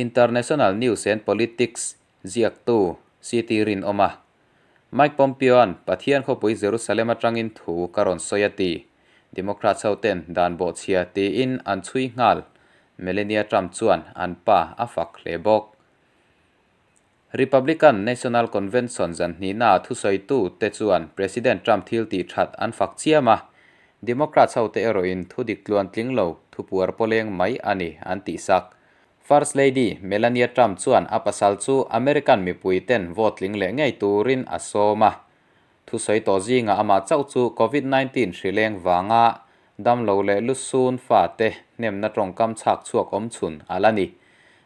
International News and Politics ziaktu CT Rinawma, Mike Pompeo-a'n Pathian khawpui Jerusalem atangin thu ka rawn sawi a ti. Democrats ho ten dan bawhchhia tiin an chhui nghal. Melania Trump chuan an pa a fak hle bawk. Republican National Convention zan hnihnaah thusawitu te chuan President Trump thil tih that an fak chiam a, Democrats ho te erawhin thu dik tluan tling lo thupuar pawleng mai a ni an tihsak. First Lady Melania Trump chuan a pasal chu American mipui ten vote tling leh ngei turin a sawm a. Thusawi tawh zingah amah chauh chu Covid 19 hrileng vanga damlo leh lusun fate hnemna tawngkam chhak chhuak awm chhun a la ni.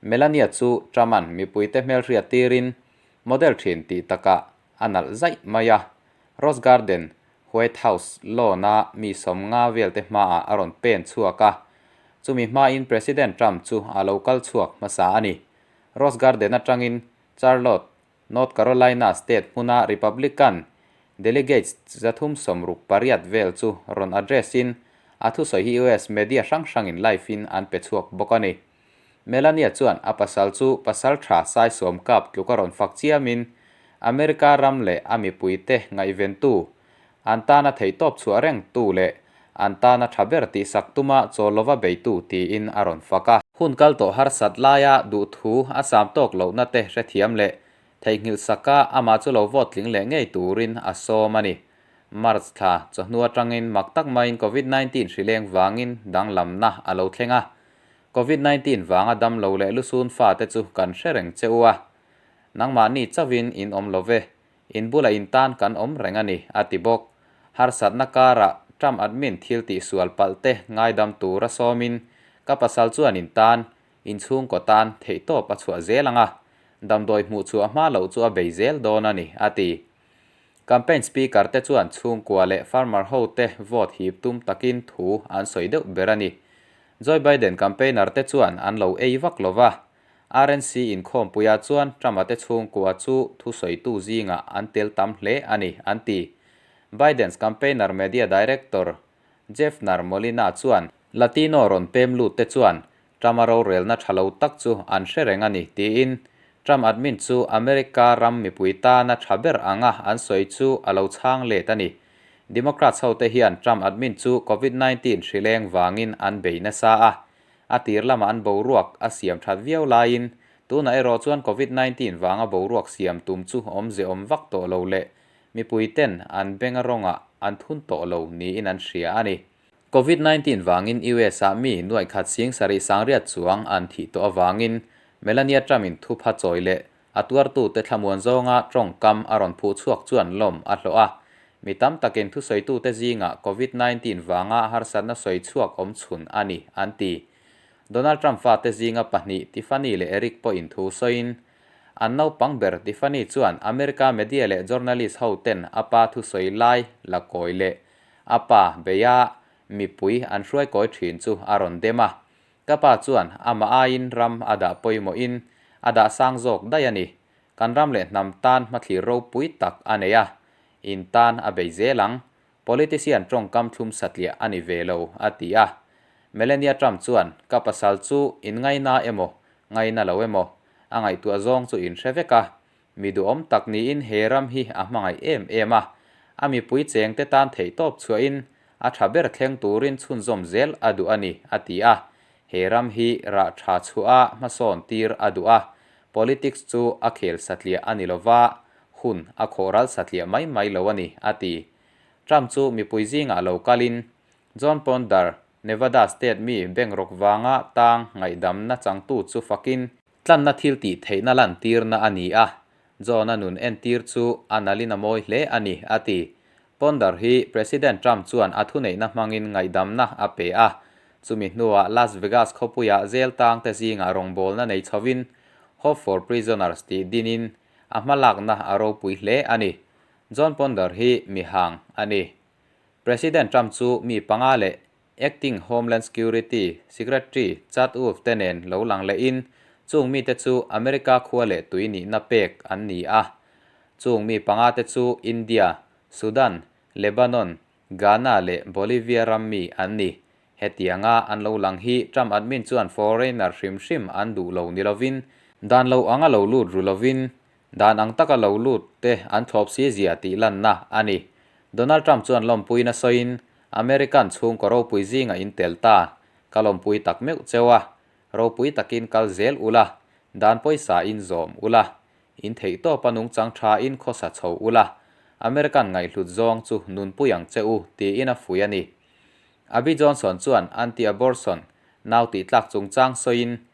Melania chu Trump-a'n mipuite hmelhriat tirin model thin tih takah a nalh zaih mai a. Rose Garden, White House lawn-a mi 50 velte hmaah a rawn pen chhuak a. Chumi hmain President Trump chu a lo kal chhuak hmasa a ni. Rose Garden atangin Charlotte, North Carolina state hmuna Republican delegates 368 vel chu rawn address in a thusawi hi US media hrang hrangin live in an pe chhuak bawk a ni. Melania chuan a pasal chu pasal tha saisawm kap tluk a rawn fak chiamin America ram leh a mipuite ngaihventu, an tana theihtawp chhuah rengtu leh an tana tha ber tihsak tuma chawl lova beitu tiin a rawn fak a. Hun kal tawh harsat laia duhthu a sam tawk lohna te hrethiam leh theihnghilh saka amah chu lo vote tling leh ngei turin a sawm a ni. March thla chawhnu atangin mak tak maiin Covid 19 hrileng vangin danglamna a lo thleng a. Covid 19 vanga damlo leh lusun fate chu kan hre reng che u a. Nangmahni chauhin in awm lo ve. In bula in tan kan awm reng a ni, a ti bawk. Harsatna karah Trump admin thil tihsual palh te ngaidam tura sawmin ka pasal chuan in tan, in chhungkaw tan theihtawp a chhuah zel ang a, damdawi hmuh chhuah hma loh chu a bei zel dawn a ni, a ti. Campaign speaker te chuan chhungkua leh farmer ho te vote hip tum takin thu an sawi deuh ber a ni. Joe Biden campaigner te chuan an lo ei vak lo va, RNC inkhawmpuiah chuan Trump-a te chhungkua chu thusawitu zingah an tel tam hle a ni, an ti. Biden's campaigner media director Jeffner Molina chuan, Latino rawn pem lut te chuan Trump-a rorelna tha lo tak chu an hre reng a ni, tiin Trump admin chu America ram mipui tana tha ber anga an sawi chu a lo chhang let a ni. Democrats hote hian Trump admin chu Covid 19 hrileng vangin an bei nasa a, A tir lamah an boruak a siam that viau laiin tunah erawh chuan Covid 19 vanga boruak siam tum chu awmze awm vak tawh lo leh mipui ten an benga rawngah an thun tawh lo niin an hria a ni. Covid 19 vangin US ah mi nuaikhat sing sarih sangriat chuang an thih tawh avangin Melania Trump in thupha chawi leh a tuartute thlamuan zawnga tawngkam a rawn phuh chhuak chuan lawm a hlawh a. Mi tam takin thusawitute zingah Covid 19 vanga harsatna sawi chhuak awm chhun a ni, an ti. Donald Trump fate zinga pahnih Tiffany leh Eric pawhin thu sawiin, an naupang ber Tiffany chuan America media leh journalist ho ten a pa thusawi lai la kawi leh a pa beia mipui an hruai kawi thin chu a rawn dem a. Ka pa chuan amah aiin ram a dah pawimawhin a dah sang zawk daih a ni. Kan ram leh hnam tan hmathlir ropui tak a nei a, in tan a bei zel ang. Politician tawngkam thlum satliah a ni ve lo, a ti a. Melania Trump chuan, Ka pasal chu in ngaina emaw, ngaina lo emaw, a ngaihtuah zawng chu in hre vek a. Mi duhawm tak niin he ram hi a hmangaih em em a. A mipui chengte tan theihtawp chhuahin A tha ber thleng turin chhunzawm zel a duh a ni, a ti a. He ram hi rah tha chhuah a hmasawn tir a duh a. Politics chu a khel satliah a ni lova, hun a khawh ral satliah mai mai lo a ni, a ti. Trump chu mipui zingah lo kalin, John Ponder, Nevada state mi bank rawk vanga tang ngaihdamna changtu chu fakin, Tlanna thil tih theihna lantirna a ni a, John-a nun entir chu a nalin a mawi hle a ni, a ti. Ponder hi President Trump chuan a thuneihna hmangin ngaihdamna a pe a, chumi hnuah Las Vegas khawpuiah jail tangte zingah rawngbawlna nei chhovin Hope for Prisoners tih dinin a hmalakna a ropui hle a ni. John Ponder hi mihang a ni. President Trump chu mi panga leh Acting Homeland Security Secretary Chad Wolf te nen lo lang lehin chung mite chu America khua leh tui nihna pek an ni a. Chung mi panga te chu India, Sudan, Lebanon, Ghana leh Bolivia ram mi an ni. Hetianga an lo lang hi Trump admin chuan foreigner hrim hrim an duh lo ni lovin, dan lo anga lo lut ru lovin, dan ang taka lo lut te an thlawp si zia tih lanna a ni. Donald Trump chuan lawmpuina sawiin, American chhungkaw ropui zinga in tel ta, ka lawmpui tak meuh cheu a, ropui takin kal zel ula, dan pawisa in zawm ula, in theih tawpa nungchang tha in khawsa chho ula, American ngaihhlut zawng chu nunpui ang che u, tiin a fuih a ni. Abby Johnson chuan anti-abortion nau tihtlak chungchang sawiin,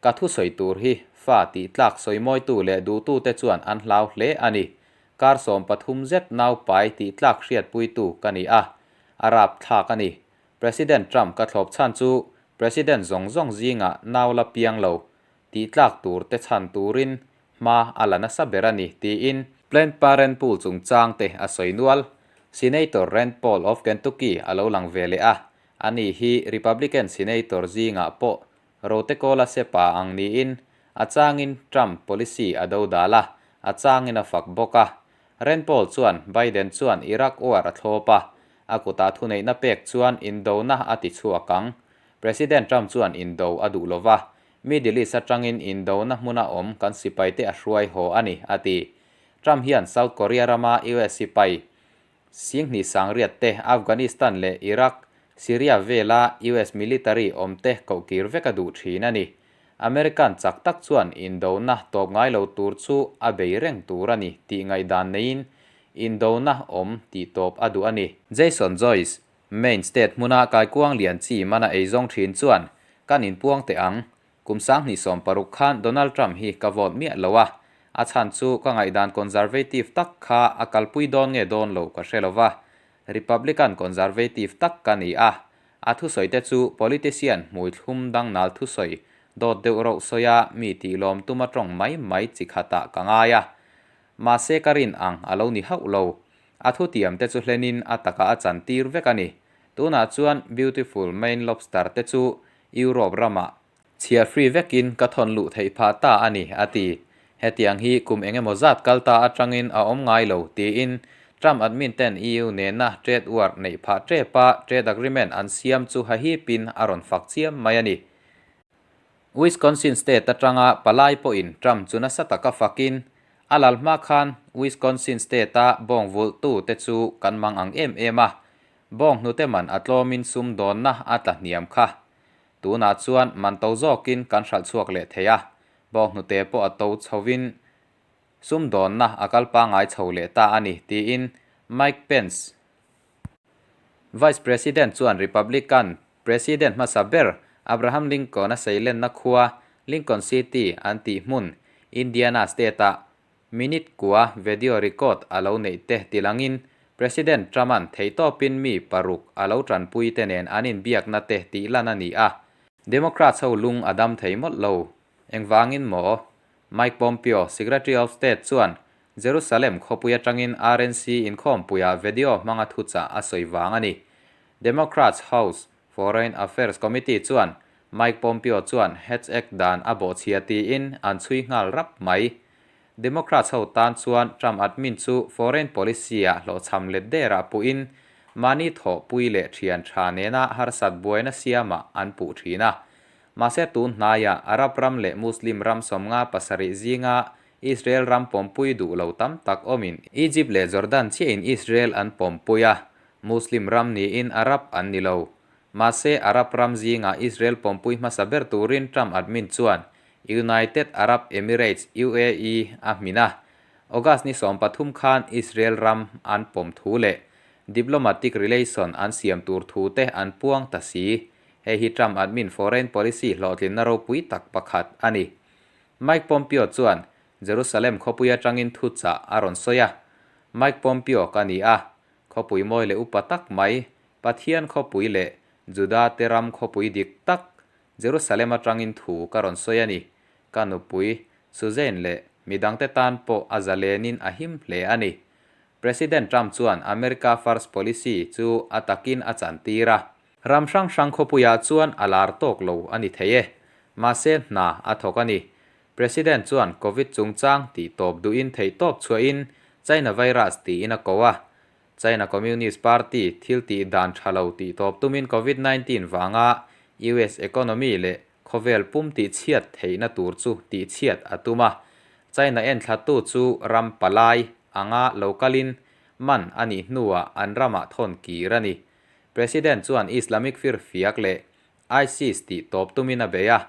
Ka thusawi tur hi fa tihtlak sawimawitu leh duhtute chuan an hlau hle a ni. Kar 13 zet nau pai tihtlak hriatpuitu ka ni a, a rapthlak a ni. President Trump ka thlawp chhan chu President zawng zawng zingah nau la piang lo tihtlak tur te chhan turin hma a la nasa ber a ni, tiin Planned Parenthood chungchang te a sawi nual. Senator Rand Paul of Kentucky a lo lang ve leh a, ani hi Republican Senator zingah pawh Rotekawla sepa ang niin a changin Trump policy a do dal a, a changin a fak bawk a. Rand Paul chuan Biden chuan Iraq war a thlawp a, a kutah thuneihna pek chuan indona a ti chhuak ang. President Trump chuan indo a duh lova, Middle East atangin indona hmuna awm kan sipaite a hruai haw a ni, a ti. Trump hian South Korea rama US sipai Singhnih sangriat te, Afghanistan leh Iraq, Syria vela US military awm te kohkir vek a duh thin a ni. American chak tak chuan indona tawp ngai lo tur chu a bei reng tur a ni tih ngaihdan neiin indona awm tih tawp a duh a ni. Jason Joyce, Maine state hmuna kaikuang lian chi mana eizawng thin chuan, Kan inpuang teh ang, Kum 2016 khan Donald Trump hi ka vote miah lo a, a chhan chu ka ngaihdan conservative tak kha a kalpui dawn nge dawn lo ka hre lo va, Republican conservative tak ka ni a, a thusawi te chu politician hmui thlum dangnal thusawi dawt deuh rauh sawi a mi tih lawm tuma tawng mai mai chi khatah ka ngai a. Mahse ka rin ang a lo ni hauh lo. A thutiam te chu hlenin a takah a chantir vek a ni. Tunah chuan Beautiful Maine Lobster te chu Europe ramah chhiar free vekin ka thawn luh theih phah ta a ni, a ti. Hetiang hi kum eng emaw zat kal ta atangin a awm ngai lo, tiin Trump admin ten EU nena trade war neih phah tepa trade agreement an siam chu hahipin a rawn fak chiam mai a ni. Wisconsin state atanga palai pawhin Trump chu nasa taka fakin a lal hma khan Wisconsin state-a bawng vulhtu te chu kan mang ang em em a, Bawng hnute man a tlawmin sum dawnna a tla hniam kha. Tunah chuan man to zawkin kan hralh chhuak leh thei a, bawng hnute pawh a to chhovin sum dawnna a kal pangngai chho leh ta a ni, tiin Mike Pence, Vice President chuan Republican President hmasa ber Abraham Lincoln-a seilenna khua Lincoln City an tih hmun Indiana State-ah Minute kua video record a lo neih te tilangin President Trump-a'n theihtawpin mi paruk a lo tanpui te nen an inbiakna te tih lan a ni a. Democrats ho lung a dam thei mawlh lo. Engvangin maw? Mike Pompeo, Secretary of State chuan Jerusalem khawpui atangin RNC inkhawmpuiah video hmanga thuchah a sawi vang a ni. Democrats House Foreign Affairs Committee chuan Mike Pompeo chuan Hatch Act dan a bawhchhia tiin an chhui nghal rap mai. Democrats ho tan chuan Trump admin chu foreign policy-ah hlawhchham let derah puhin mahni thawhpui leh thian tha nena harsat buaina siamah an puh thin a. Mahse tun hnaiah Arab ram leh Muslim ram 57 zinga Israel ram pawmpui duh lo tam tak awmin Egypt leh Jordan chiahin Israel an pawmpui a, Muslim ram niin Arab an ni lo. Mahse, Arab ram zingah Israel pawmpui hmasa ber turin Trump admin chuan United Arab Emirates, UAE, a hmin a. August ni 13 khan Israel ram an pawm thu leh diplomatic relation an siam tur thu te an puang ta si. Hei hi Trump admin foreign policy hlawhtlinna ropui tak pakhat a ni. Mike Pompeo chuan Jerusalem khawpui atangin thuchah a rawn sawi a. Mike Pompeo ka ni a, Khawpui mawi leh upa tak mai, Pathian khawpui leh Juda te ram khawpui dik tak, Jerusalem atangin thu ka rawn sawi a ni. Ka nupui, Suzanne leh midangte tan pawh a zalenin a him hle a ni. President Trump chuan America First policy chu a takin a chantir a. Ram hrang hrang khawpuiah chuan a lar tawk lo a ni thei e. Mahse hna a thawk a ni. President chuan Covid chungchang tih tawp duhin theihtawp chhuahin China virus tiin a ko a. China Communist Party thil tih dan tha lo tih tawp tumin Covid 19 vanga US economy leh khawvel pum tih chhiat theihna tur chu tih chhiat a tum a. China enthlatu chu ram palai anga lo kalin man a nih hnuah an ramah thawn kir a ni. President chuan Islamic firfiak leh ISIS tih tawp tumin a bei a.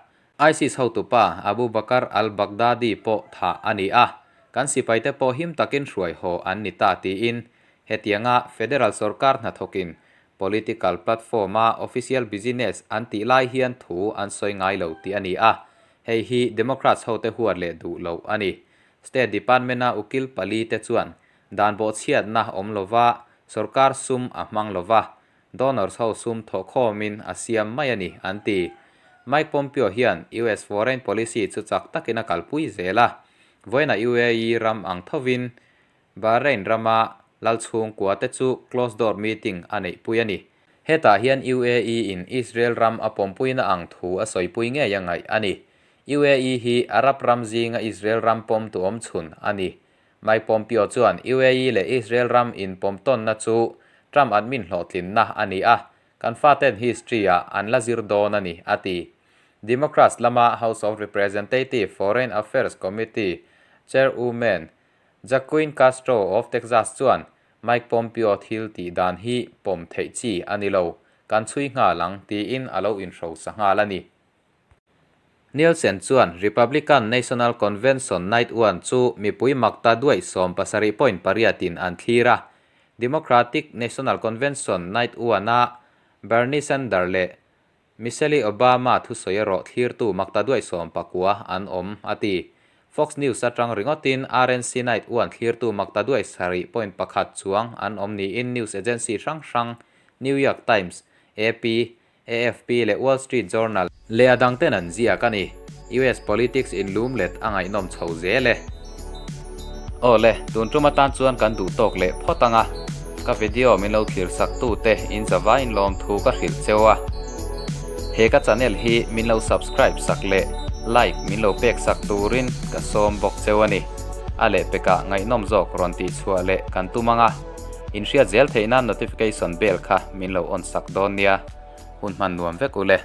ISIS hotupa Abu Bakr al-Baghdadi pawh thah a ni a, kan sipaite pawh him takin hruai haw an ni ta tiin hetianga federal sorkar hnathawkin political platform-a official business an tih lai hian thu an sawi ngai lo tih a ni a, hei hi Democrats hote huat leh duh loh a ni. State Department-a ukil pali te chuan dan bawhchhiatna awm lova sorkar sum a hmang lova, Donors ho sum thawhkhawmin a siam mai a ni, an ti. Mike Pompeo hian US foreign policy chu chak takin a kalpui zel a. Vawiina UAE ram ang thovin Bahrain rama lal chhungkua te chu closed door meeting a neihpui a ni. Hetah hian UAE in Israel ram a pawmpuina ang thu a sawipui ngei a ngaih a ni. UAE hi Arab ram zinga Israel ram pawmtu awmchhun a ni. Mike Pompeo chuan UAE leh Israel ram inpawmtawnna chu Trump admin hlawhtlinna a ni a, kan faten history-ah an la zir dawn a ni, a ti. Democrats lama House of Representative Foreign Affairs Committee Chairwoman Jacqueline Castro of Texas chuan Mike Pompeo thil tih dan hi pawm theih chi a ni lo, kan chhui nghal ang, tiin a lo inhrosa nghal a ni. Nielsen chuan Republican National Convention Night One chu mipui makta duaih 70.8 in an thlir a. Democratic National Convention Night One-a Bernie Sanders leh Michelle Obama thusawi erawh thlirtu makta duaih 19 an awm, a ti. Fox News atang ringawtin RNC Night One thlirtu makta duaih 7.1 chuang an awm niin news agency hrang hrang New York Times, AP, AFP leh Wall Street Journal leh a dangten an ziak a ni. US politics inlum let a ngaihnawm chho zel e. Aw le, tun tum atan chuan kan duh tawk leh phawt ang a. Ka video min lo thlir sak tu te in zava in lawm thu ka hrilh cheu a. He ka channel hi min lo subscribe sak leh like min lo pek sak turin ka sawm bawk cheu a ni. A lehpekah ngaihnawm zawk rawn tih chhuah leh kan tum ang a. Inhriat zel theih nan notification bell kha min lo on sak dawn nia. Hun hman nuam vek u le.